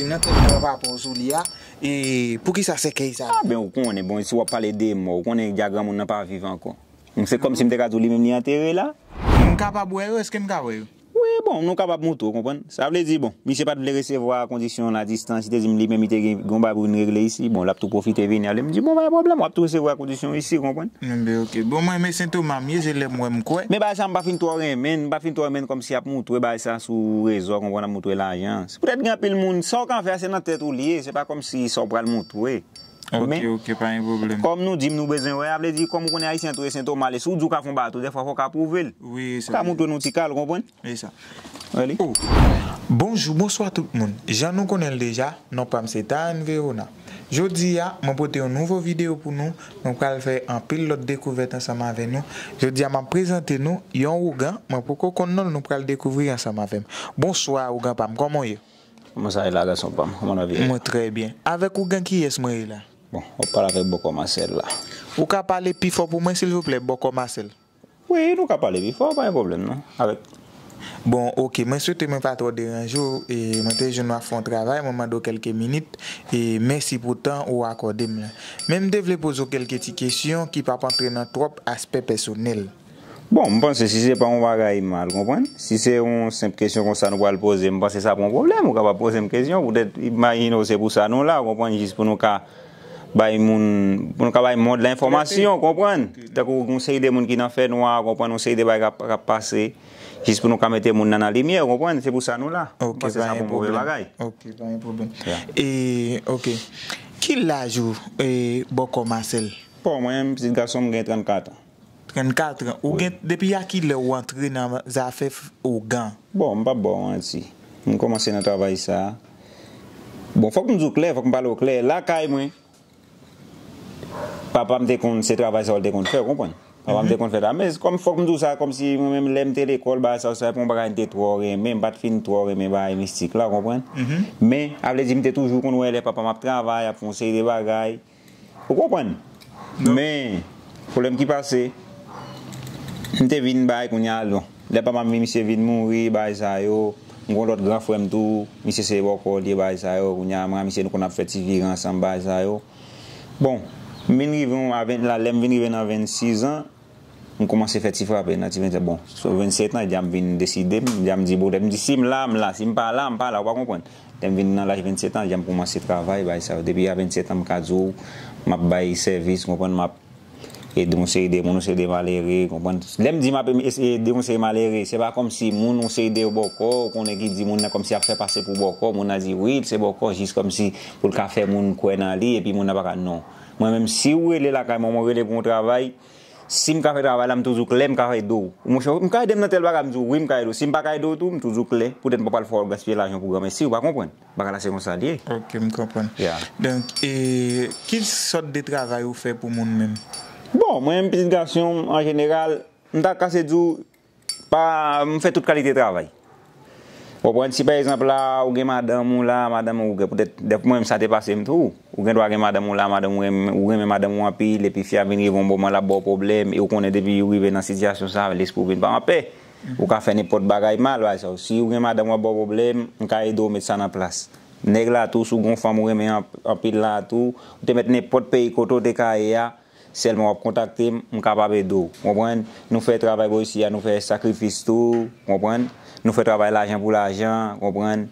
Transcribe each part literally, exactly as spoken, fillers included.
Nan tèt mwen pa pòz ou li a, e poukisa sèkèy sa? Ah, ben, ou konnen, bon, si w ap pale de mò, ou konnen dja granmoun nan pa viv ankò. Se kòmsi m te ka di w li menm li antere la. M kapab wè yo? Èske m ka wè yo? Wi, bon, nou kapab montre w, konprann? Sa vle di, bon, misye pa t vle resevwa kondisyon la distans, li te di m li menm li te gen yon bagay pou vin regle isi, bon, l ap tou pwofite vini ale. M di, bon, pa gen pwoblèm, w ap tou resevwa kondisyon isi, konprann? Enben, ok. Bon, mwen, men Sentoma m ye, se lè m wè m kwè. Men bagay sa, m pa fin twò renmen, m pa fin twò renmen kòmsi y ap montre bagay sa sou rezo, konprann, ap montre lajan. Se poutèt gen anpil moun, sa w ka fè a, se nan tèt ou li ye, se pa kòmsi sa w pral montre. Ok, men, ok, pa gen pwoblèm. Kòm nou di m nou bezwen wè, a vle di, kòm ou konnen Ayisyen tou e Sentoma l ye, si w di w ka fè yon bagay tou, dèfwa fò w ka pwouve l. Wi, sa vre. Ou ka montre nou ti ka l, konprann? E sa. Really? Oh. Bonjou, bonswa tout moun. Jan nou konnen l deja, non pa m se Tahan Verona. Jodi a, mwen pote yon nouvo videyo pou nou. Nou pral fè anpil lòt dekouvèt ansanm avè nou. Jodi a, m ap prezante nou yon ougan. Mwen poko konn non l, nou pral dekouvri ansanm avè m. Bonswa, ougan pa m. Kòman w ye? Kòman sa ye la, gason pa m? Kòman lavi ye? Mwen trè byen. Avèk ougan kiyès mwen ye la? Bon, w ap pale avèk bòkò Masèl la. Ou ka pale pi fò pou mwen, silvouplè, bòkò Masèl? Wi, nou ka pale pi fò, pa gen pwoblèm non. Avèk Bon, ok, mwen swete mwen pa twò deranje w, e mwen te jwenn w ap fè yon travay, mwen mande w kèlke minit, e mèsi pou tan ou akòde m lan. Men m te vle poze w kèlke ti kesyon ki p ap antre nan twòp aspè pèsonèl. Bon, m panse si se pa yon bagay mal, konprann? Si se yon senp kesyon konsa nou pral poze, m panse sa pa yon pwoblèm, ou kapab poze m kesyon, poutèt, imajine w, se pou sa nou la, ou konprann, jis pou nou ka bay moun, pou nou ka bay mond la enfòmasyon, konprann? Tankou yon seri de moun ki nan fènwa, konprann, yon seri de bagay k ap, k ap pase, jis pou nou ka mete moun nan nan limyè, ou konprann? Se pou sa nou la. Ok, m panse sa pa yon move bagay. Ok, pa gen pwoblèm. Yeah. E, ok. Ki laj ou, e, bòkò Masèl? Bon, mwen menm, pitit gason m gen trannkat an. Trannkat an. Ou gen, depi a kilè ou antre nan zafè f-, ougan? Bon, m p ap ba w manti. M kòmanse nan travay sa a. Bon, fòk m di w klè, fòk m pale w klè. Lakay mwen, papa m te konn, se travay sa a l te konn fè, w konprann? Papa m te konn fè sa. Men kòm fòk m di w sa, kòmsi mwen menm, lè m te lekòl, bagay sa yo, se pa yon bagay m te twò renmen, m pa t fin twò renmen bagay mistik la, w konprann? Men, a vle di, m te toujou konn wè lè papa m ap travay, ap fè yon seri de bagay. Ou konprann? Men, pwoblèm ki pase, m te vin bay kounye a, bon, lè papa m vin, misye vin mouri, bagay sa yo, m gen yon lòt gran frè m tou, misye se bòkò li ye, bagay sa yo, kounye a, mwen ak misye nou konn ap fè ti vire ansanm, bagay sa yo. Bon, m vin rive a ven, la, lè m vin rive nan vennsis an, m kòmanse fè ti frape nan ti vennsis an. Bon, sou vennset an, deja m vin deside, m, deja m di, bon, lè m di, si m la, m la, si m pa la, m pa la, ou pa konprann. Lè m vin nan laj vennset an, deja m kòmanse travay, bagay sa yo. Depi a vennset an, m ka di w, m ap bay sèvis, konprann, m ap ede yon seri de moun, yon seri de malere, konprann. Lè m di m ap ede yon seri malere, se pa kòmsi moun, yon seri de bòkò, ou konnen ki di moun nan kòmsi ap fè pase pou bòkò, moun nan di wi, l se bòkò, jis kòmsi pou l ka fè moun kwè nan li, epi moun nan pa ka, non. Mwen menm, si w rele lakay mwen, mwen rele pou yon travay, si m ka fè travay la, m toujou klè, m ka ede w. Monchè, m ka ede m nan tèl bagay, m di w wi, m ka ede w. Si m pa ka ede w tou, m toujou klè. Poutèt m pa pral fè w gaspiye lajan pou granmesi, ou pa konprann. Bagay la se konsa l ye. Ok, m konprann. Yeah. Donk, e, ki sòt de travay ou fè pou moun menm? Bon, mwen menm, pitit gason, an jeneral, m ta kase di w, pa, m fè tout kalite travay. Ou konprann, si pa egzanp la, ou gen madanm ou la, madanm ou gen, poutèt, dèfwa mwen menm sa te pase m tou. Ou gen dwa gen madanm ou la, madanm ou renmen, ou renmen madanm ou anpil, epi fi a vin rive yon moman l ap ba w pwoblèm, e ou konnen depi ou rive nan sitiyasyon sa, lespri w vin pa anpè. Ou ka fè nenpòt bagay mal, bagay sa yo. Si ou gen madanm w ap ba w pwoblèm, m ka ede w met sa nan plas. Nèg la tou, si w gen yon fanm ou renmen anp-, anpil la tou, ou te mèt nenpòt peyi kote w te ka ye a, sèlman w ap kontakte m, m kapab ede w, konprann? Nou fè travay bò isi a, nou fè sakrifis tou, konprann? Nou fè travay lajan pou lajan, konprann?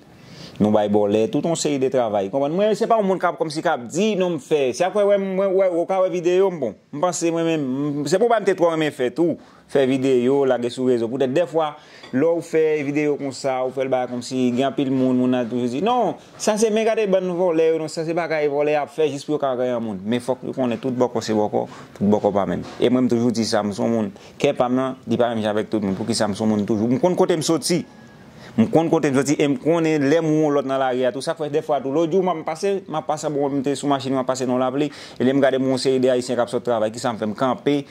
Nou bay bòlè, tout yon seri de travay, konprann? Mwen, se pa yon moun k ap kòmsi k ap di, non, m fè. Si ap wè, wè, mwen, wè, ou ka wè videyo m, bon. M panse mwen menm, m, se pou bagay m te twò renmen fè tou. Fè videyo, lage sou rezo. Poutèt dèfwa, lè w fè videyo konsa, ou fè l bagay kòmsi, gen anpil moun, moun nan toujou di, non, sa se men gade bann vòlè yo, non, sa se bagay vòlè y ap fè jis pou yo ka rayi moun. Men fòk yo konnen tout bòkò se bòkò, tout bòkò pa menm. E mwen m toujou di sa, m se yon moun, kè pa m nan, li pa menm jan avèk tout moun. Poukisa m se yon moun toujou, m konn kote m soti. M konn kote m soti e m konnen lè m wè yon lòt nan lari a tou. Sa k fè dèfwa tou, lòt jou m ap pase, m ap pase, bon, m te sou machin, m ap pase nan lapli, e lè m gade m wè yon seri de Ayisyen k ap sot travay, kisa m fè? M kanpe,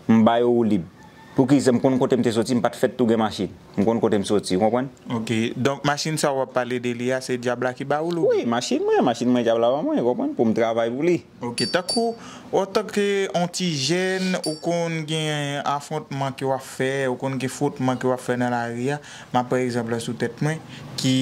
m ba yo woulib. Poukisa? M konn kote m te soti, m pa t fèt tou gen machin. M konn kote m soti, ou konprann? Ok, donk machin sa w ap pale de li a, se dyab la ki ba ou l oubyen? Wi, machin mwen, machin mwen dyab la ban mwen, ou konprann, pou m travay pou li. Ok, tankou, antanke yon ti jèn, ou konn gen afwontman ke w ap fè, ou konn gen fwotman ke w ap fè nan lari a, m ap pran egzanp la sou tèt mwen, ki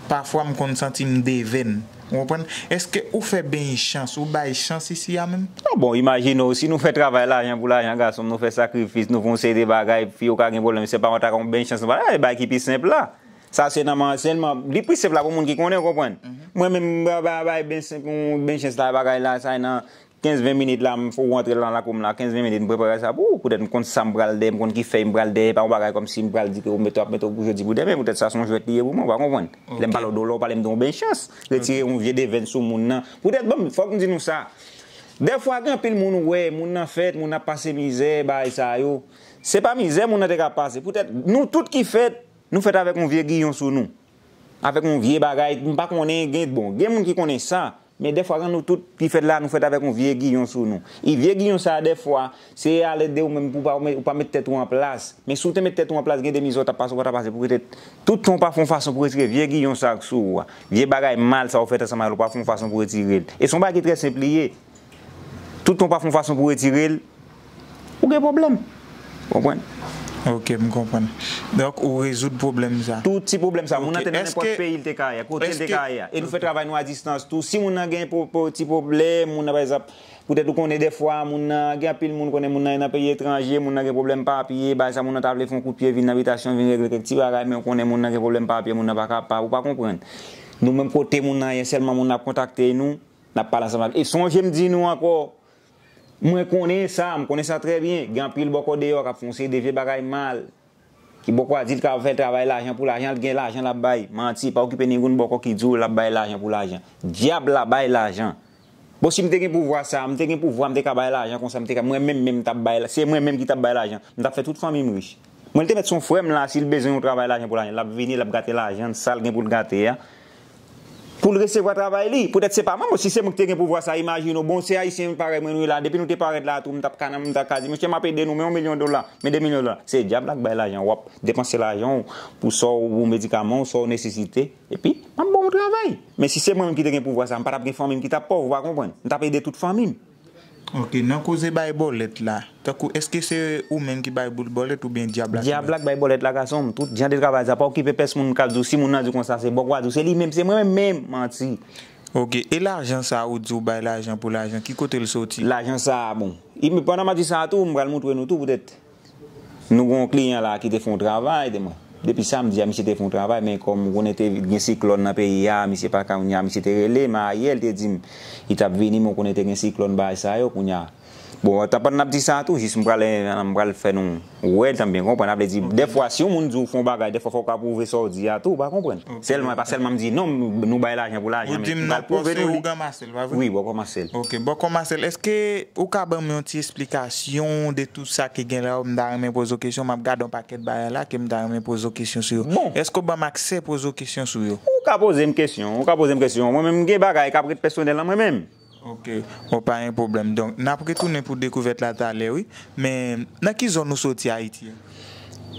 Pafwa m konn santi m devenn. Ou konprann? Èske ou fè benchans, ou bay chans isi a menm? Non, bon, imajine w, si nou fè travay lajan pou lajan, gason m, nou fè sakrifis, nou fè yon seri de bagay, fi yo ka gen pwoblèm, se pa yon ta ka yon benchans, nou pa bay ki pi senp la. Sa se nan man sèlman, li pi senp la pou moun ki konnen, ou konprann. Mwen menm, m bay benchans, yon benchans la, bagay la, sa nan kenz ven minit la, m fè w rantre nan lakou m la, kenz ven minit, m prepare sa pou ou. Poutèt m konn sa m pral dèyè, m konn ki fèy m pral dèyè, pa yon bagay kòmsi m pral di ke ou mete, w ap mete w pou jodi pou demen, poutèt sa se yon jwèt li ye pou mwen, ou pa konprann. Lè m pale w de w la, w pale m de yon benchans, retire yon vye devenn sou moun nan. Poutèt, bon, fòk m di nou sa. Dèfwa, gen anpil moun ou wè, moun nan fèt, moun nan ap pase mizè, bagay sa yo. Se pa mizè moun nan te ka pase. Poutèt, nou tout ki fèt, nou fèt avèk yon vye giyon sou nou. Avèk yon vye bagay, m pa konnen, gen, bon, gen moun ki konnen sa. Men dèfwa, kan nou tout ki fèt la, nou fèt avèk yon vye giyon sou nou. E vye giyon sa a, dèfwa, se alèd de ou menm pou w pa, ou pa met tèt ou an plas. Men si w te met tèt ou an plas, gen de mizè w t ap pase, ou pa t ap pase pou rete. Tout tan w pa fè yon fason pou retire vye giyon sa a k sou ou a. Vye bagay mal sa w fèt ansanm avè l, ou pa fè yon fason pou retire l. E se yon bagay ki trè senp li ye. Tout tan w pa fè yon fason pou retire l, ou gen pwoblèm. Konprann? Ok, m konprann. Donk, ou rezoud pwoblèm sa. Tout ti pwoblèm sa, moun nan te nan nenpòt peyi l te ka ye, kote l te ka ye. E nou fè travay nou a distans tou. Si moun nan gen ti pwoblèm, moun nan pa egzanp, poutèt ou konnen dèfwa, moun nan, gen anpil moun konnen moun nan nan peyi etranje, moun nan gen pwoblèm papye, bagay sa, moun nan ta vle fè yon kout pye vin nan bitasyon, vin regle kèk ti bagay, men ou konnen moun nan gen pwoblèm papye, moun nan pa kapab, ou pa konprann. Nou menm kote moun nan ye sèlman, moun nan ap kontakte nou, n ap pale ansanm avè l. E sonje m di nou ankò, mwen konnen sa, m konnen sa trè byen. Gen anpil bòkò deyò k ap fè yon seri de vye bagay mal. Ki bòkò a di l ka fè travay lajan pou lajan, l gen lajan l ap bay. Manti, pa okipe ningoun bòkò ki di w l ap bay lajan pou lajan. Dyab la bay lajan. Bon, si m te gen pouvwa sa, m te gen pouvwa, m te ka bay lajan konsa, m te ka, mwen menm, menm m t ap bay, se mwen menm ki t ap bay lajan. M t ap fè tout fanmi m rich. Mwen, l te mèt se yon frè m la, si l bezwen yon travay lajan pou lajan, l ap vini, l ap gate lajan, sa l gen pou l gate a. Pou l resevwa travay li. Poutèt se pa mwen, bon, si se mwen ki te gen pouvwa sa, imajine w, bon, se Ayisyen parèy mwen nou ye la, depi nou te parèt la tou, m t ap ka nan, m t ap ka di, mesye, m ap ede nou, men yon milyon dola, men de milyon dola. Se dyab la k bay lajan, w ap depanse lajan w pou sa w, pou medikaman w, sa w nesesite, epi, m ap ba w travay. Men si se mwen menm ki te gen pouvwa sa, m pa t ap gen fanmi m ki t ap pòv, ou pa konprann. M t ap ede tout fanmi m. Ok, nan koze bay bòlèt la, tankou, èske se ou menm ki bay boul bòlèt oubyen dyab la ki bay? Dyab la k bay bòlèt la, gason m. Tout jan de travay sa, pa okipe pès moun k ap di w, si moun nan di w konsa, se bòkò a di w, se li menm, se mwen menm, menm, manti. Ok, e lajan sa ou di w bay lajan pou lajan, ki kote l soti? Lajan sa a, bon. E men pandan m ap di sa a tou, m pral montre nou tou poutèt nou gen yon kliyan la ki te fè yon travay, de mwen. Depi samdi a, misye te fè yon travay, men kòm ou konnen te gen siklòn nan peyi a, misye pa ka, kounye a, misye te rele m ayè, l te di m, li t ap vini, men ou konnen te gen siklòn, bagay sa yo, kounye a. Bon, pandan n ap di sa a tou, jis m pral, m pral fè nou wè, tann byen konprann, sa vle di, dèfwa, si yon moun di w fè yon bagay, dèfwa, fò w ka pwouve sa w di a tou, ou pa konprann. Sèlman, pa sèlman m di, non, nou bay lajan pou lajan, men m pral pwouve nou li. Wi, bòkò Masèl. Ok, bòkò Masèl, èske ou ka ban m yon ti esplikasyon de tout sa ki gen la, m ta renmen poze w kesyon, m ap gade yon pakèt bagay la ke m ta renmen poze w kesyon sou yo. Èske w ban m aksè poze w kesyon sou yo? Ou ka poze m kesyon, ou ka poze m kesyon. Mwen menm, m gen bagay k ap ret pèsonèl nan mwen menm. Ok, bon, pa gen pwoblèm. Donk, n ap retounen pou dekouvèt la talè, wi. Men, nan ki zòn ou soti Ayiti a?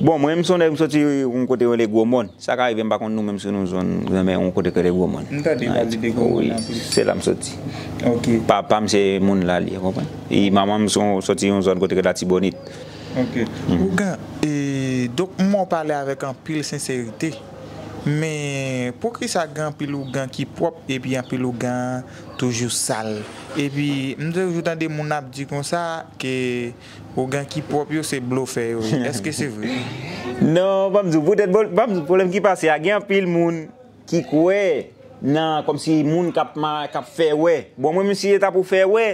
Bon, mwen, m se yon nèg, m soti yon kote yo rele Gwo Mòn. Sa ka rive, m pa konn nou menm si nou zòn, men yon kote ki rele Gwo Mòn. M tande pale de Gwo Mòn anpil. Se la m soti. Ok. Papa m se moun la li ye, konprann? E manman m soti yon zòn kote ki rele Latibonit. Ok. Ougan, e, donk, m wè w pale avèk anpil senserite. Men, poukisa gen anpil ougan ki pwòp epi anpil ougan toujou sal? Epi, m toujou tande moun ap di konsa ke ougan ki pwòp yo se blofè yo ye. Èske se vre? Non, ban m di w, poutèt, ban m di w, pwoblèm ki pase a, gen anpil moun ki kwè nan kòmsi moun k ap ma-, k ap fè wè. Bon, mwen menm si se ta pou fè wè,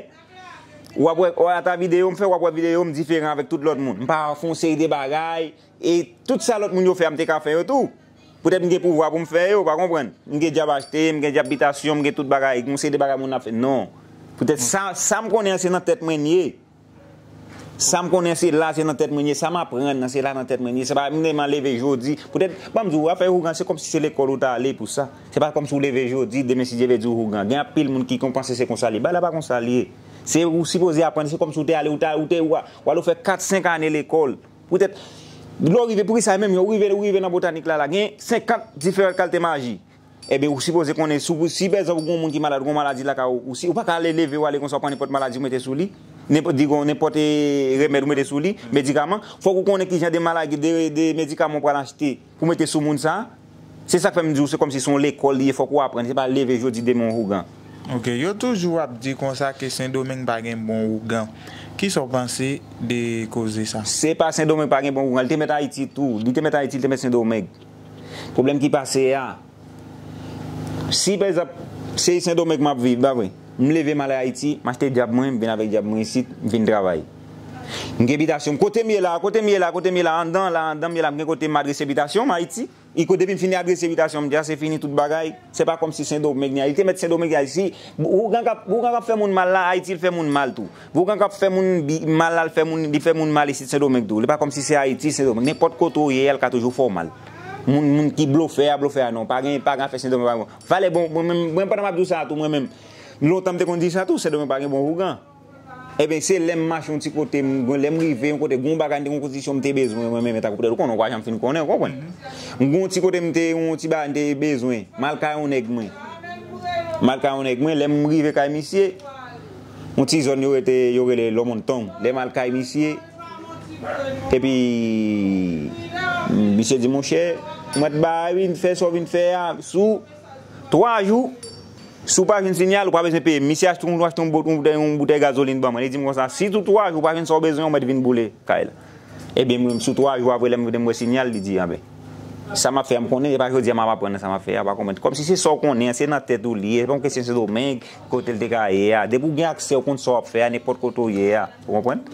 w ap wè, w ap ta videyo m fè, w ap wè videyo m diferan avèk tout lòt moun. M pa fè yon seri de bagay, e tout sa lòt moun yo fè a, m te ka fè yo tou. Poutèt m gen pouvwa pou m fè yo, ou pa konprann? M gen djab achte, m gen djab bitasyon, m gen tout bagay, yon seri de bagay moun ap fè. Non. Poutèt sa, sa m konnen an, se nan tèt mwen l ye. Sa m konnen se la, se nan tèt mwen l ye. Sa m aprann nan, se la nan tèt mwen l ye. Se pa m tèlman leve jodi. Poutèt, ban m di w, afè ougan, se kòmsi se lekòl ou ta ale pou sa. Se pa kòmsi w leve jodi, demen si Dye vle di w ougan. Gen anpil moun ki konn panse se konsa l ye. Bagay la pa konsa l ye. Se ou sipoze aprann, se kòmsi w te ale, ou ta, ou te, w a-, w al ou fè kat, senk ane lekòl. Poutèt, lè w rive, poukisa menm, ou rive, ou rive nan botanik la, la, gen senkant diferan kalite maji. Ebyen, ou sipoze konnen, si, si, pa egzanp, ou gen yon moun ki malad, ou gen yon maladi lakay ou, ou, si, ou pa ka ale leve w ale konsa, w pran nenpòt maladi ou mete sou li, nenpòt, digon, nenpòt, e, remèd ou mete sou li, medikaman, fòk ou konnen ki jan de maladi, de, de medikaman ou pral achte pou mete sou moun sa a. Se sa k fè m di w, se kòmsi se yon lekòl li ye, fòk ou aprann, se pa leve jodi demen yon ougan. Ok, yo toujou ap di konsa ke Sendomeng pa gen bon ougan. Kisa w panse de koze sa? Se pa Sendomeng pa gen bon ougan, li te mèt Ayiti tou, li te mèt Ayiti, li te mèt Sendomeng. Pwoblèm ki pase a, si pa egzanp, se Sendomeng m ap viv, pa vre? M leve m ale Ayiti, m achte djab mwen, m vin avèk djab mwen isit, m vin travay. M gen bitasyon m, kote m ye la, kote m ye la, kote m ye la, anndan la, anndan m ye la, m gen kote m adrese bitasyon m Ayiti. I ko depi m fini adrese bitasyon m, deja se fini tout bagay. Se pa kòmsi Sendomeng ni a. Li te mèt Sendomeng ni a. Si ougan k ap, ougan k ap fè moun mal la, Ayiti l fè moun mal tou. Ougan k ap fè moun mal la, l fè moun, li fè moun mal isit Sendomeng tou. Li pa kòmsi se Ayiti, Sendomeng. Nenpòt kote ou ye, l ka toujou fè w mal. Moun, moun ki blofè a, blofè a non. Pa gen, pa gen afè Sendomeng, pa gen. Valè bon, mwen menm, mwen pandan m ap di w sa a tou, mwen menm. Lontan m te konn di sa tou, Sendomeng pa gen bon ougan. Ebyen, se lè m mache yon ti kote, m, lè m rive yon kote, gen yon bagay, m te gen yon kondisyon m te bezwen, mwen menm, tankou poutèt ou konnen, ou pa janm fin konnen, ou konprann? M gen yon ti kote m te, yon ti bagay m te bezwen, m al kay yon nèg mwen. M al kay yon nèg mwen, lè m rive kay misye, yon ti zòn yo rete, yo rele Lomonton. Lè m al kay misye, epi, misye di, monchè, mwen t ba, vin fè sa w vin fè a, sou twa jou, si w pa jwenn sinyal, ou pa bezwen peye m. Misye achte yon, achte yon bout-, yon boutèy, yon boutèy gazolin ban mwen. Li di m konsa, si sou twa jou ou pa jwenn sa w bezwen, ou mèt vin boule kay la. Ebyen, mwen, sou twa jou apre, lè m, lè m wè sinyal, li di, anben, sa m ap fè a, m konnen, se pa jodi a m ap aprann nan sa m ap fè a, pa konprann. Kòmsi se sa w konnen an, se nan tèt ou li ye, se pa yon kesyon Sendomeng, kote l te ka ye a. Depi w gen aksè, ou konn sa w ap fè a, nenpòt kote w ye a. Ou konprann?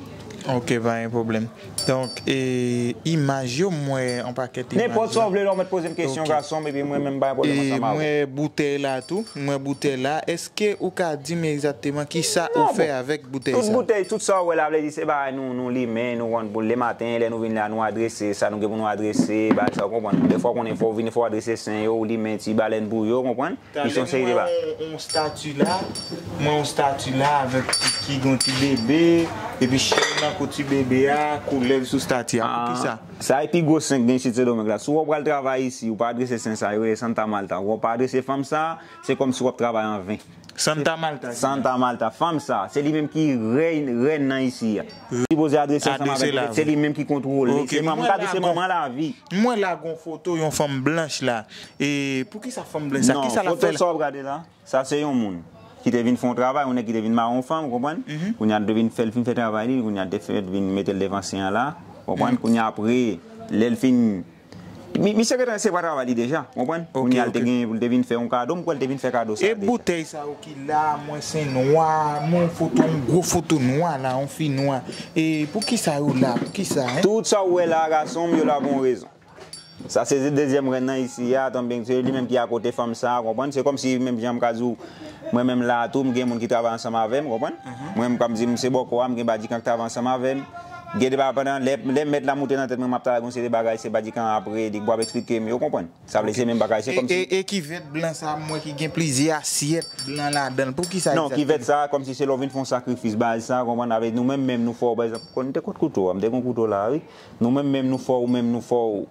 Ok, pa gen pwoblèm. Donk, e, imaj yo, m wè yon pakèt imaj la. Nenpòt sa w vle, lè w mèt poze m kesyon, gason m, epi mwen menm m pa gen pwoblèm ansanm avè w. M wè boutèy la tou, m wè boutèy la. Èske ou ka di m egzakteman kisa ou fè avèk boutèy sa? Tout boutèy, tout sa w wè la, vle di se bagay nou, nou limen, nou rann pou lematen, lè nou vin la, nou adrese sa nou gen pou nou adrese, bagay sa, ou konprann. Defwa, w konnen, fò w vini, fò w adrese sen yo, ou limen ti balèn pou yo, ou konprann? Misyon se rive ba. Yon, yon stati la, m wè yon stati la avèk ki gen yon ti bebe, epi chèn nan kou ti bebe a, koulèv sou stati a. Poukisa? Sa e pi gwo sen k gen isit Sendomeng la. Si w pral travay isi, ou pa adrese sen sa, yo rele Santa Marta. Ou pa adrese fanm sa, se kòmsi w ap travay an ven. Santa Marta. Santa Marta. Fanm sa, se li menm ki rèy, rèn nan isi a. Sipoze adrese ansanm avèk li, se li menm ki kontwole. Se manman, m ka di se manman lavi. M wè la gon foto yon fanm blanch la. E poukisa fanm blanch sa? Kisa l ap fè la? Non, foto sa w ap gade la, sa se yon moun ki te vin fè yon travay, yon nèg ki te vin mare yon fanm, ou konprann? Kounye a l te vin fè, l fin fè travay li, kounye a l te fè, vin mete l devan sen an la, ou konprann? Kounye a apre, lè l fin, mi-, misye gentan resevwa travay li deja, ou konprann? Kounye a l te gen pou l te vin fè yon kado, m kwè l te vin fè kado sa deja. E boutèy sa yo ki la, m wè se nwa, m wè yon foto, yon gwo foto nwa la, yon fi nwa. E poukisa yo la? Poukisa, en? Tout sa w wè la, gason m, yo la pou yon rezon. Sa se dezyèm rèn nan isi a, tanbyen se li menm ki akote fanm sa a, konprann? Se kòmsi menm jan m ka di w, mwen menm la a tou, m gen moun ki travay ansanm avè m, konprann? Mwen menm, kòm di m se bòkò a, m gen badikan k travay ansanm avè m. Gen de bagay pandan, lè, lè mèt la moute nan tèt mwen, m ap travay gon seri de bagay, se badikan apre, li k ap eksplike m yo, konprann? Sa vle di se menm bagay, se kòmsi. E, e, e kivèt blan sa a, m wè ki gen plizyè asyèt blan ladan l. Poukisa egzakteman? Non, kivèt sa a, kòmsi se lè w vin fè yon sakrifis, bagay sa a, konprann? Avèk nou menm menm, nou fè w, pa egzanp, konn te kot kouto a, m te gon kouto la, wi. Nou menm menm, nou fè w, menm nou fè w.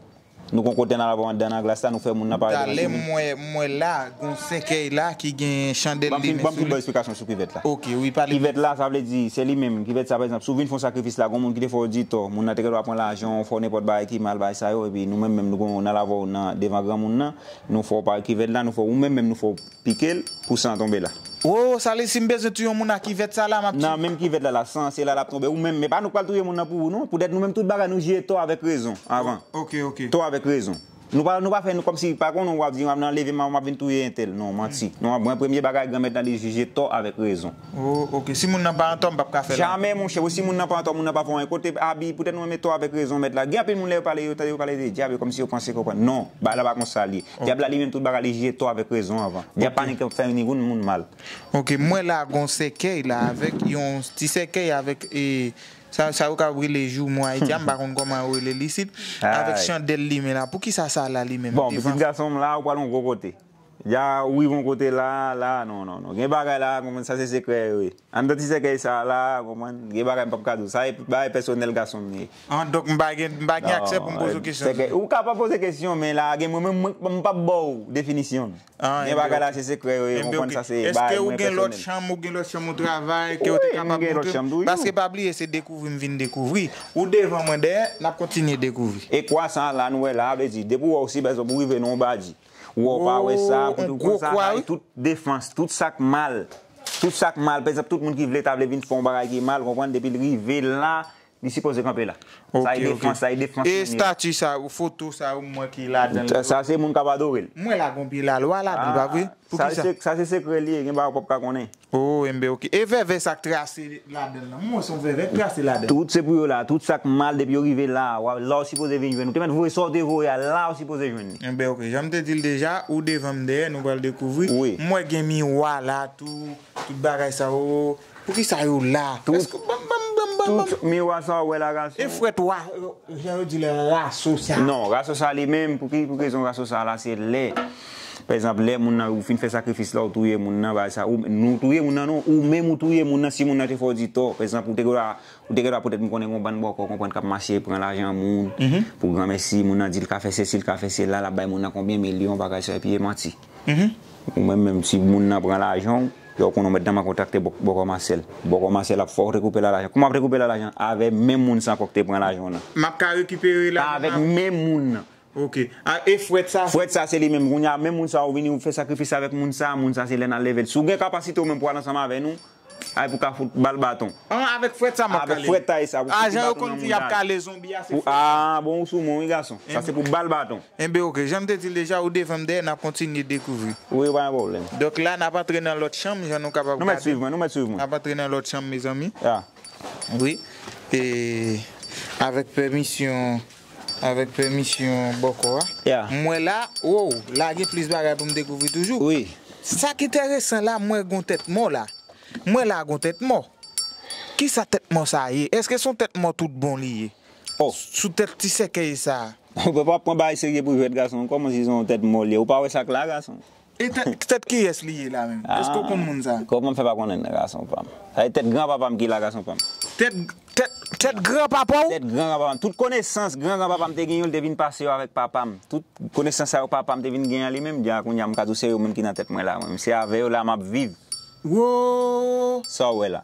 Nou gon kote n al avè w anndan nan glas la, nou fè moun nan parèt andan. Talè m wè, m wè la, gon sèkèy la ki gen chandèl limen sou li. Ban m fin ba w esplikasyon sou kivèt la. Ok, wi, pale. Kivèt la, sa vle di, se li menm, kivèt sa, pa egzanp, si w vin fè yon sakrifis la, gon moun ki te fè w di tò, moun nan te gen dwa pran lajan w, fè w nenpòt bagay ki mal, bagay sa yo, epi nou menm menm, nou gon, n al avè w nan, devan granmoun nan, nou fè w parèt kivèt la, nou fè w, ou menm menm, nou fè w pike l pou san an tonbe la. O, sa vle si m bezwen touye yon moun ak kivèt sa la, m ap touye. Nan menm kivèt la, la, san an, se la l ap tonbe. Ou menm, men pa nou k pral touye moun nan pou ou, non. Poutèt nou menm, tout bagay nou jije tò avèk rezon, avan. Ok, ok. Tò avèk rezon. Nou pa, nou pa fè, nou kòmsi, pa konnen w ap di, m ap nan leve, m ap, m ap vin touye entèl. Non, manti. Non, mwen, premye bagay, Granmèt lan, li jije tò avèk rezon. O, ok. Si moun nan pa antò, m p ap ka fè l. Jamè, monchè. Si moun nan pa antò, moun nan pa fè w anyen. Kote abi, poutèt nou renmen tò avèk rezon, mèt la. Gen anpil moun, lè yo pale, yo tande yo pale de dyab, yo kòmsi yo panse konprann. Non, bagay la pa konsa l ye. Dyab la, li menm, tout bagay, li jije tò avèk rezon avan. Dyab pa nèg k ap fè ni moun mal. Ok, m wè la gon sèkèy la avèk yon ti sèkèy avèk, e, sa, sa yo ka rele joumou Ayiti a, m pa konn kòman yo rele l isit, avèk chandèl limen la. Poukisa sa la li menm? Bon, pitit gason m la, ou pral yon gwo kote. Ya, ou rive yon kote la, la, non, non, non. Gen bagay la, konprann, sa se sekrè yo ye. Anndan ti sèkèy sa la, konprann, gen bagay m p ap ka di w. Sa e bagay pèsonèl gason m ye. An, donk m pa gen, m pa gen aksè pou m poze w kesyon. Ou kapab poze kesyon, men la, gen mwen menm, mwen, m p ap ba w definisyon l. Gen bagay la, se sekrè yo ye, konprann, sa se bagay mwen pèsonèl. Èske ou gen lòt chanm, ou gen lòt chanm ou travay, ke w te kapab montre m? Paske pa bliye, se dekouvri m vin dekouvri. Ou devan mwen dèyè, n ap kontinye dekouvri. E kwa sa la, nou wè la, vle di, depi w wè w si bèzwen pou rive nan yon badi. Wè, w pa wè sa, Oh, pou yon tout gwo konsa, kwa, bay wi. Tout defans, tout sa k mal, tout sa k mal, pa egzanp, tout moun ki vle ta vle vin fè yon bagay ki mal, konprann, depi l rive la, li sipoze kanpe la. Sa e Ok, ok. Defans, sa e defans E moun yo. Estati sa, ou foto sa, ou mwen ki ladan l. Sa, sa se moun k ap adore l. Mwen la gon pye lalwa ladan l, pa vre? Pou Sa ki sa? se, sa se sekrè li ye, gen bagay w p ap ka konnen. Oh, enben, ok. E vèvè sa k trase ladan l lan? Mwen se yon vèvè k trase ladan l. Tout se pou yo la, tout sa k mal depi yo rive la, w a- la w sipoze vin jwenn. Ou te mèt voye sa w te voye a, la w sipoze jwenn li. Enben, ok. Jan m te di l deja, ou devan m dèyè, nou pral dekouvri. Wi. Mwen gen miwa la, tou, tout bagay sa yo. Pou ki sa yo la? Tout- Èske, ban m, ban m, ban m, ban m, ban m. Tout miwa sa w wè la, gason. E frèt wa, jan yo di l, raso sa. Non, raso sa li menm, pou ki, pou ki rezon raso sa la, se lè. Pa egzanp, lè moun nan, ou fin fè sakrifis la, ou touye moun nan, bagay sa, ou, nou touye moun nan, non, ou menm ou touye moun nan, si moun nan te fè w di tò. Pa egzanp, ou te gen dwa, ou te gen dwa poutèt m konnen gon bann bòkò, konprann, k ap mache, pran lajan moun, pou granmèsi, moun nan di l ka fè sesi, l ka fè sela, l ap bay moun nan konbyen milyon, bagay sa, epi e manti. Ou menm, menm si moun nan pran lajan w, yo konnen w mèt nan kontakte bò- bòkò Masèl. Bòkò Masèl ap fè w rekipere lajan. Kòman w ap rekipere lajan? Avè menm moun sa ankò k te pran lajan w nan. M ap ka rekipere la. Avèk menm moun nan. Ok. A, e frèt sa? Frèt sa se li menm. Kounye a, menm moun sa ou vini, ou fè sakrifis avèk moun sa, moun sa se lè n al leve l. Si w gen kapasite ou menm pou al ansanm avè nou, ay pou ka fout bal baton. An, avèk frèt sa m ap Avèk kale. Frèt sa, e sa. Pou A, fout jan yo baton konn nan di moun y ap la. Kale zonbi a, se Pou- frèt. Ah, bon, ou sou moun, wi, gason. Sa se pou bal baton. Enben, ok. Jan m te di l deja, ou devan m dèyè, n ap kontinye dekouvri. Wi, pa gen pwoblèm. Donk la, n ap antre nan lòt chanm, jan nou kapab Nou mèt gade. Swiv mwen, nou mèt swiv mwen. N ap antre nan lòt chanm, mezanmi. Ya. Wi. E avèk pèmisyon, avèk pèmisyon bòkò a. Ya. Mwen la, wow, la gen plis bagay pou m dekouvri toujou. Wi. Sa ki enteresan la, mwen gon tèt mò la. Mwen la gon tèt mò. Kisa tèt mò sa ye? Èske se yon tèt mò tout bon li ye? Oh. Sou tèt ti sèkèy sa. Ou pa pran bagay serye pou jwèt, gason. Kòman si se yon tèt mò li ye? Ou pa wè sa k la, gason? E tèt, tèt kiyès li ye la menm? Èske w konn moun sa? Kòman m fè pa konnen nan, gason pa m? Sa e tèt granpapa m ki la, gason pa m. Tèt, tèt, tèt granpapa w? Tèt granpapa m. Tout konesans granpapa m te gen yo, l te vin pase yo avèk papa m. Tout konesans sa yo papa m te vin gen an li menm, dja kounye a m ka di w se yo menm ki nan tèt mwen la. Mwen, se avè yo la m ap viv. Wo! Sa w wè la.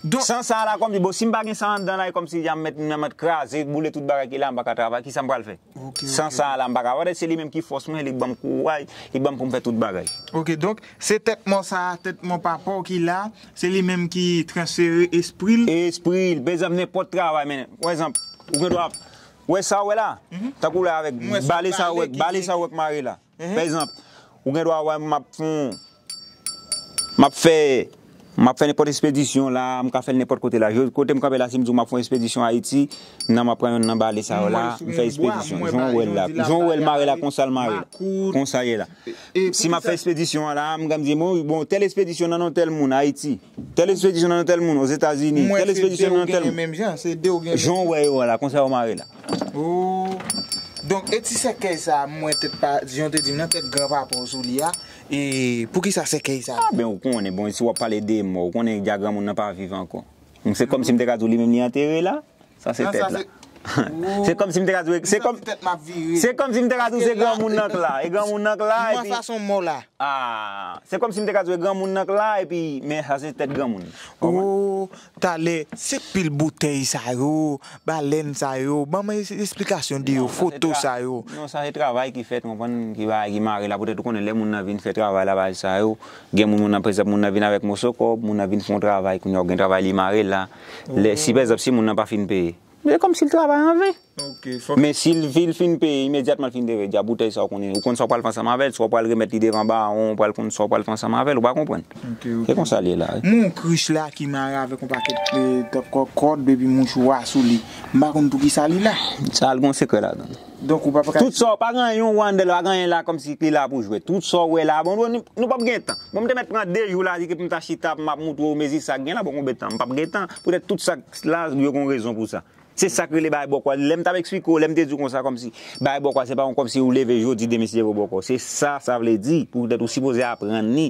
Donk, San sa la, kòmsi, bon, si m pa gen sa anndan la, e kòmsi dja m mèt, m mèt kraze, boule tout bagay ki la, m pa ka travay, kisa m pral fè? Ok, San ok. Sa la, m pa ka. Wè, se li menm ki fòs mwen, li ban m kouraj, li ban m pou m fè tout bagay. Ok, donk, se tèt mò sa, tèt mò papa w ki la, se li menm ki transfere espri l. Espri l, pa egzanp, nenpòt travay, men, pa egzanp, ou gen dwa, wè sa w wè la, tankou la avèk Mwen se bale sa w bale wè, ki bale gen- sa w wè k mare la. Pa egzanp, ou gen dwa wè m ap fè yon, m ap fè, m ap fè nenpòt espedisyon la, m ka fè l nenpòt kote la. Je- Kote m kanpe la, si m di w m ap fè yon espedisyon Ayiti, nan m ap pran yon nan bale sa yo la, Mwen sou m fè yon bwa, espedisyon. mwen Jan w wè l la, bale, jan w wè l jan mare la, di konsa l mare la. Makout. Konsa ye la. E Si m ap fè poukisa- espedisyon an la, m ka m di, bon, bon, tèl espedisyon nan non tèl moun, Ayiti. Tèl espedisyon nan non tèl moun, Ozetazini. Mwen Tèl se de espedisyon w nan tèl genyen moun. Menm jan, se de w genyen. Jan w wè yo la, konsa yo mare la. Oh. Donk, e ti sèkèy sa, mwen tèt pa, jan w te di, nan tèt granpapa w sou li a, e poukisa sèkèy sa? Ah, ben, ou konnen, bon, si w ap pale de mò, ou konnen dja granmoun nan pa viv ankò. Se kòm si m te ka di w li menm li antere la, sa se Ah, tèt sa la. se- Oh. Se kòm si m te ka di w, se Sa kòm, se tèt m ap vire. Se kòm si m te ka di w se Paske la- granmoun nan k la, e granmoun nan k la, Mwen epi, sa se yon mò la. ah, se kòm si m te ka di w e granmoun nan k la, epi, men sa se tèt granmoun. Oh, talè, se pil boutèy sa yo, balèn sa yo, ban mwen es- esplikasyon de yo, Non, sa se foto tra- sa yo. Non, sa se travay ki fèt, konprann, ki bagay ki mare la, poutèt ou konnen lè moun nan vin fè travay la, bagay sa yo, gen moun, moun nan, pa egzanp, moun nan vin avèk moso kòb, moun nan vin fè yon travay, kounye a ou gen travay li mare la. Lè, si, pa egzanp, si moun nan pa fin peye, se kòm si l travay anven. Ok, fòk Men si l, si l fin peye, imedyatman l fin peye, dja boutèy sa ou konnen, ou konn sa w pral fè ansanm avè l, sa w pral remèt li devan bawon, ou pral konn sa w pral fè ansanm avè l, ou pa konprann. Ok, ok. Se konsa l ye la, wi. Mwen yon krich la ki mare avèk yon pakèt, eh, kòd, kòd, epi mouchwa sou li. M pa konn pou ki sa li la. Sa al gon sekrè ladan. Donk ou pa pa ka Tout sa, pa gen yon wandel, pa gen anyen la kòmsi ki la pou jwèt. Tout sa w wè la, bon, nou, nou p ap gen tan. Bon, m te mèt pran de jou la, di ke pou m ta chita, pou m ap moutre w mezi sa k gen la, bon, konbyen tan, m p ap gen tan. Poutèt tout sa k la, yo gon rezon pou sa. Se sa k rele bay bòkò. Lè m t ap eksplike w, lè m te di w konsa, kòmsi bay bòkò, se pa yon kòmsi ou leve jodi, demen si Dye vle bòkò. Se sa, sa vle di, poutèt ou sipoze aprann li.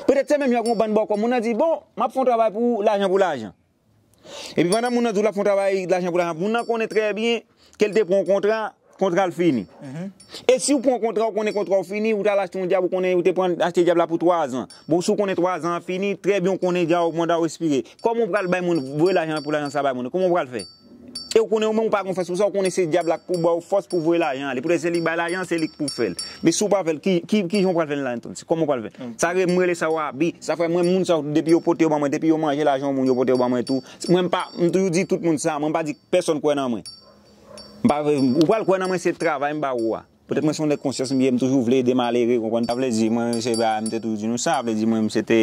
Petèt se menm jan ak yon bann bòkò, moun nan di, bon, m ap fè yon travay pou ou, lajan pou lajan. Epi pandan moun nan di w l ap fè yon travay, lajan pou lajan, moun nan konnen trè byen ke l te pran yon kontra, kontra l fini. E si w pran yon kontra, ou konnen kontra w fini, ou t al achte yon djab, ou konnen ou te pran, achte djab la pou twazan. Bon, si w konnen twazan an fini, trè byen ou konnen djab manda w espire. Kòman w pral bay moun, voye lajan pou lajan sa bay moun? Kòman w pral fè? E ou konnen ou menm ou pa gon fòs pou sa, ou konnen se dyab la k pou ba w fòs pou voye lajan ale. Poutèt se li k bay lajan, se li k pou fè l. Men si w pa fè l, ki, ki, ki jan w pral fè l la, Anton? Se kòman w pral fè l? Sa rele, m rele sa w abi. Sa fè mwen, moun sa yo, depi yo pote yo ban mwen, depi yo manje lajan yon moun, yo pote yo ban mwen tou. Mwen, m pa, m toujou di tout moun sa, mwen, m pa di pèsonn kwè nan mwen. M pa, ou pral kwè nan mwen, se travay m ba ou a. Poutèt mwen se yon nèg konsyans m ye, m toujou vle ede malere, konprann? Sa vle di, mwen, se bagay m te toujou di nou sa, vle di, mwen, se te,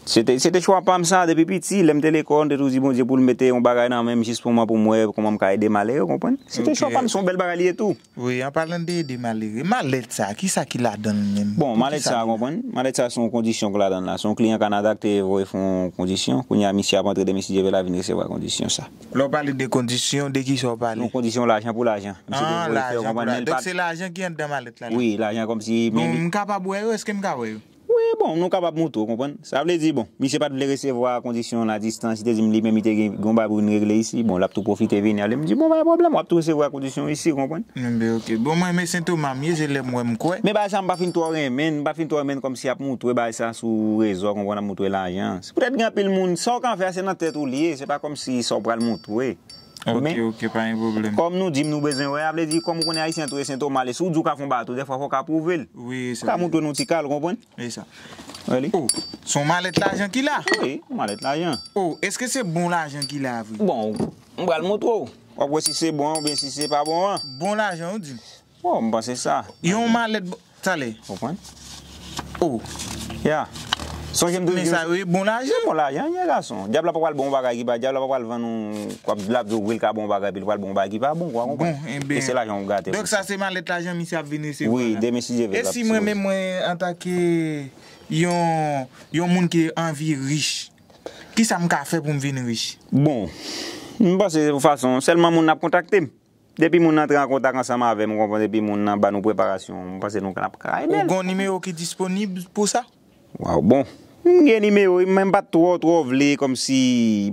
se te, se te chwa pa m sa, depi piti, lè m te lekòl, m te toujou di Bondye pou l mete yon bagay nan men m, jis pou mwen, pou m wè kòman m ka ede malere, konprann? Se te chwa pa m, se yon bèl bagay li ye tou. Wi, an palan de ede malere, malèt sa, kisa ki ladan l menm? Bon, malèt sa, konprann? Malèt sa, se yon kondisyon k ladan l la, se yon kliyan Kanada k te voye fè yon kondisyon, kounye a, misye ap antre demen, si Dye vle, l a vin resevwa kondisyon sa. Lè w pale de kondisyon, de kisa w pale? Yon kondisyon lajan pou lajan. Misye te voye fè, w konprann, men l pa. Donk, se lajan ki anndan malèt la, la? Wi, lajan kòmsi, men li. Bon, m kapab wè yo? Èske m ka wè yo? Wi, bon, nou kapab montre w, konprann? Sa vle di, bon, misye pa t vle resevwa kondisyon la distans, li te di m li menm li te gen yon bagay pou vin regle isi, bon, l ap tou pwofite vini ale, m di, bon, pa gen pwoblèm, w ap tou resevwa kondisyon isi, konprann? Enben, oke. Bon, mwen, men Sen Toma m ye, se lè m wè m kwè. Men bagay sa, m pa fin twò renmen, m pa fin twò renmen kòmsi ap montre bagay sa sou rezo, konprann, ap montre lajan. Se poutèt gen anpil moun, sa w ka fè a, se nan tèt ou li ye, se pa kòmsi sa w pral montre. Ok, ok, pa gen pwoblèm. Kòm nou di m nou bezwen wè, a vle di, kòm ou konnen Ayisyen tou e Sen Toma, lè si w di w ka fè yon bato, dèfwa fò w ka pwouve l. Wi, sa. Ou ka montre nou ti ka l, konprann? E sa. Wi. Oh, se yon malèt lajan ki la? Wi, yon malèt lajan. Oh, èske se bon lajan ki la vre? Bon, m pral montre w. W ap wè si se bon an oubyen si se pa bon an. Bon lajan, ou di? Bon, m panse sa. Yon malèt, talè. Konprann? Oh. Ya. Sonje m toujou di w. Men sa yo ye bon lajan. Bon lajan, ye gason. Dyab la pa pral bon bagay ki pa, dyab la pa pral vann ou, w ap, l ap di w wi, l ka bon bagay, epi l pral bon bagay ki pa bon, kwa, konprann? Bon, enben. E se lajan w gate. Donk sa se malèt lajan misye ap vin resevwa la. Wi, demen si Dye vle. E si mwen menm mwen antanke yon, yon moun ki anvi rich, kisa m ka fè pou m vin rich? Bon, m panse yon fason, sèlman moun ap kontakte m. Depi moun nan antre an kontak ansanm avè m, ou konprann, epi moun nan ba nou preparasyon, m panse nou ka, n ap ka ede l. Ou gon nimewo ki disponib pou sa? Waw, bon. M gen nimewo, men m pa t twò, twò vle kòmsi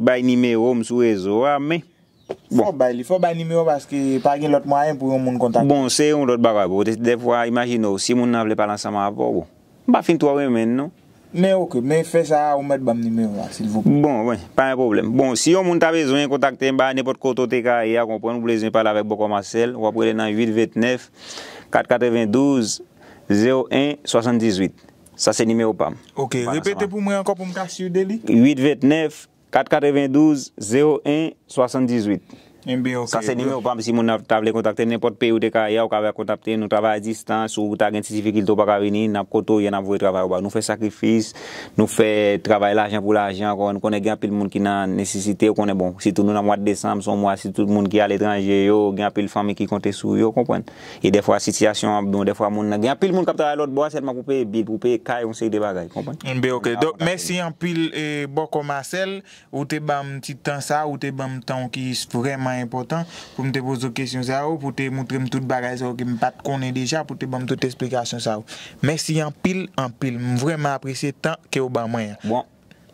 bay nimewo m sou rezo a, men, bon. Fò w bay li, fò w bay nimewo paske pa gen lòt mwayen pou yon moun kontakte. Bon, se yon lòt bagay, bro. Dèfwa, imajine w, si moun nan vle pale ansanm avè w, bon. M pa fin twò renmen l, non. Men oke, men fè sa, ou mèt ban m nimewo a, silvouplè. Bon, wi, pa gen pwoblèm. Bon, si yon moun ta bezwen kontakte m, ba nenpòt kote w te ka ye a, konprann, ou bezwen pale avèk Bòkò Masèl, w ap rele nan uit vennèf, kat katrevendouz, zewo en, swasanndizuit. Sa se nimewo pa m. Oke, repete pou mwen ankò pou m ka si de li. Uit vennèf, kat katrevendouz, zewo en, swasanndizuit. Enben, oke. Sa se nimewo pa m, si moun nan ta vle kontakte m, nenpòt peyi ou te ka ye a, ou ka kontakte m, nou travay a distans, ou ta gen ti difikilte ou pa ka vini, n ap kote w ye, n ap voye travay ou ba w. Nou fè sakrifis, nou fè travay lajan pou lajan, ankò, nou konnen gen anpil moun ki nan nesesite, ou konnen, bon, sitou nou nan mwa desanm, se yon mwa, sitou moun ki aletranje yo, gen anpil fanmi ki konte sou yo, konprann? E dèfwa sitiyasyon an, bon, dèfwa moun nan, gen anpil moun k ap travay lòt bò a, sèlman pou peye bil, pou peye kay, yon seri de bagay, konprann? Enben, oke. Donk, mèsi anpil, eh, Bòkò Masèl. Ou te ban m ti tan sa, ou te ban m tan w ki vrèman enpòtan pou m te poze w kesyon sa yo, pou w te montre m tout bagay sa yo ke m pa t konnen deja, pou w te ban m tout esplikasyon sa yo. Mèsi anpil, anpil. M vrèman apresye tan ke w ban mwen an. Bon.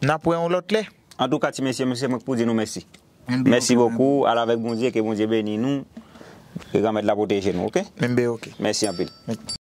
N ap wè yon lòt lè. Antouka, ti mesye, se mwen k pou di nou mèsi. Mèsi bokou. Al avèk Bondye, ke Bondye beni nou. Ke Granmèt la pwoteje nou, oke? Mèsi anpil.